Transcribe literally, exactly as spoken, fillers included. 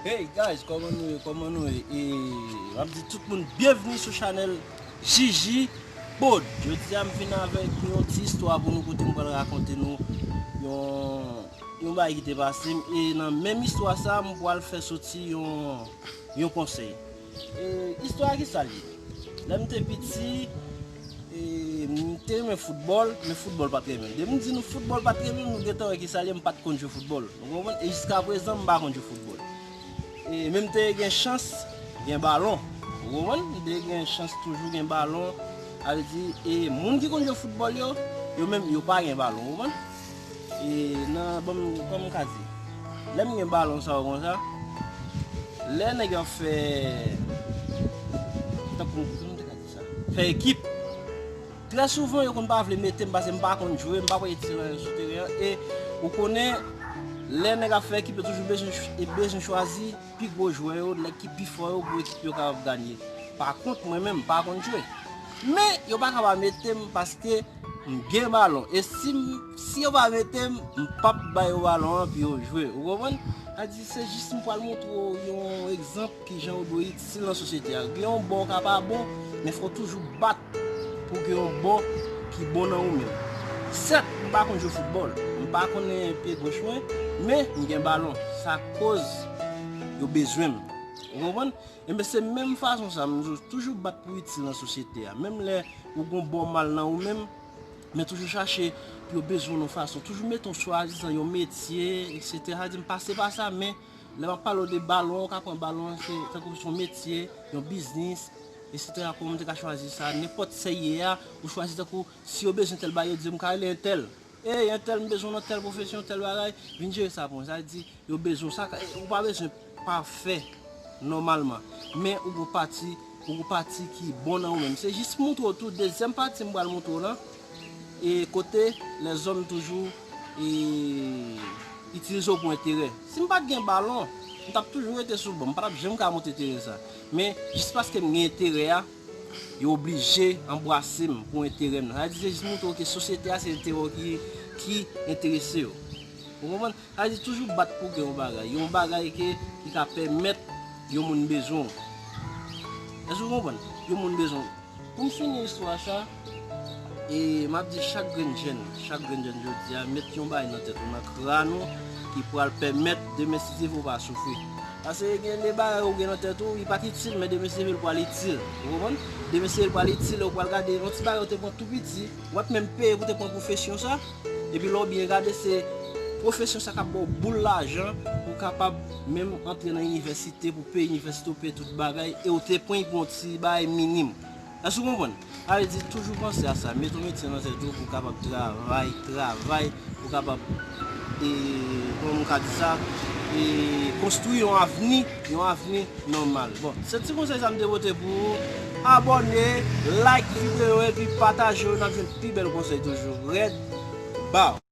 Hey guys, kòman nou ye? Kòman nou ye? E m ap di tout moun byenvni sou chanèl Jiji Pod. Jodi a m vin avèk yon ti istwa pou nou kote m pral rakonte nou yon, yon bagay ki te pase m. E nan menm istwa sa, m pral fè soti yon, yon konsèy. E istwa a ki sa l ye? Lè m te piti, e, m te renmen foutbòl, men foutbòl pa t renmen m. Depi m di nou foutbòl pa t renmen m, nou gentan wè ki sa l ye, m pa t konn jwe foutbòl. Ou konprann? E jiska prezan, m pa konn jwe foutbòl. E, men m te gen chans gen balon. Ou konprann? M te gen chans toujou gen balon. Sa vle di, e, moun ki konn jwe foutbòl yo, yo menm, yo pa gen balon. Ou konprann? E, nan, ban m, kòman m ka di? Lè m gen balon sa yo konsa, lè nèg yo ap fè, tankou, kòman m te ka di sa? Fè ekip. Trè souvan, yo konn pa vle mete m paske m pa konn jwe, m pa konn itilize sou teren an. E ou konnen, lè nèg ap fè ekip, yo toujou bezwen, ch- e bezwen chwazi pi gwo jwè yo, nèg ki pi fò yo, pou ekip yo kapab ganye. Pa kont, mwen menm, m pa konn jwe. Men, yo pa ka pa mete m paske m gen balon. E si, m- si yo pa mete m, m p ap ba yo balon an pou yo jwe. Ou konprann? Sa di, se jis m pral montre w yon egzanp ki jan ou dwe itil nan sosyete a. Gen yon bò w ka pa bon, men fò w toujou bat pou gen yon bò ki bon nan ou menm. Sèt, m pa konn jwe foutbòl, m pa konnen pye goch mwen, men m gen balon. Sa koz yo bezwen m. Ou konprann? Enben, se menm fason sa, m toujou bat pou itil nan sosyete a. Menm lè ou gon bò mal nan ou menm, men toujou chache pou yo bezwen w nan fason. Toujou mete w swadizan yon metye, etsetera. Sa di m pase pa sa, men lè m ap pale w de balon, ou ka pran balon an, se tankou se yon metye, yon biznis, etsetera. Kòman m te ka chwazi sa? Nenpòt sa ye a, ou chwazi tankou, si yo bezwen tèl bagay, yo di m ka rele entèl. Ey, entèl, m bezwen w nan tèl pwofesyon, tèl bagay, vin jere sa pou mwen. Sa vle di, yo bezwen w. Sa ka- ou pa bezwen pafè nòmalman. Men ou gon pati, ou gon pati ki bon nan ou menm. Se jis montre w tou, dezyèm pati m pral montre w lan, e kote lèzòm toujou, e, itilize w pou enterè. Si m pa t gen balon, m t ap toujou rete sou ban, m pa t ap janm ka monte teren sa. Men, jis paske m gen enterè a, yo oblije anbrase m pou enterè m nan. Sa vle di, se jis montre w ke sosyete a, se enterè w ki, ki enterese yo. Ou konprann? Sa vle di, toujou bat pou gen yon bagay. Yon bagay ke, ki ka pèmèt yon moun bezwen w. Èske w konprann? Yon moun bezwen w. Pou m fini istwa sa, e m ap di chak grenn jèn, chak grenn jèn jodi a, met yon bagay nan tèt ou, nan kràn ou, ki pral pèmèt demen si Dye vle w pa soufri. Paske gen de bagay ou gen nan tèt ou, li pa t itil, men demen si Dye vle l pral itil. Ou konprann? Demen si Dye vle l pral itil, ou pral gade yon ti bagay ou te pran tou piti, ou pa t menm peye pou te pran pwofesyon sa, epi lè w byen gade, se pwofesyon sa k ap ba w boul lajan pou w kapab menm antre nan inivèsite, pou peye inivèsite, ou peye tout bagay, e ou te pran l pou yon ti bagay minim. Èske w konprann? Sa vle di, toujou panse a sa. Mete yon metye nan tèt ou pou w kapab travay, travay, pou w kapab, e, kòman m ka di sa, e, konstwi yon avni, yon avni nòmal. Bon, se ti konsèy sa m te pote pou ou. Abòne, like videyo, epi pataje yo, n ap jwenn pi bèl konsèy toujou. Rèd, baw!